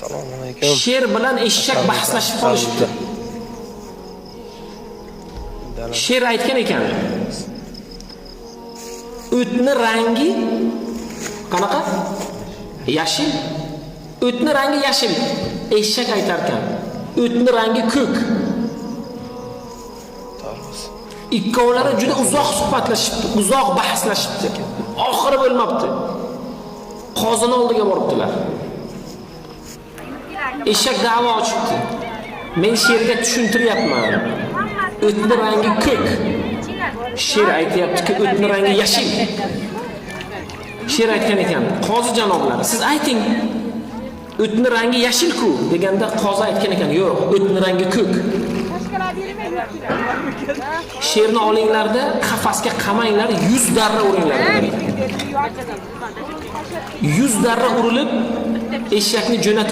Assalomu alaykum. Sher bilan eshak bahslashib qolishibdi. Sher aytgan ekan: "O'tni rangi qanaqa? Yashil. O'tni rangi yashil." Eshak aytar ekan: "O'tni rangi ko'k." Tarvuz. Ikkovlari juda uzoq suhbatlashibdi, uzoq bahslashibdi. Oxiri bo'lmabdi. Qozini oldiga boribdilar. Eshak da'vo ochibdi. Men sherga tushuntiryapman. O'tni rangi ko'k. Sher aytyaptiki, o'tni rangi yashil. Sher aytgan ekan: "Qozi janoblari, siz ayting. O'tni rangi yashil-ku" deganda qozi aytgan ekan: "Yo'q, o'tni rangi ko'k." Sherni olinglarda qafasga qamanglar, 100 darra uringlar degan ekan. 100 darra urilib, eshakni jo'natib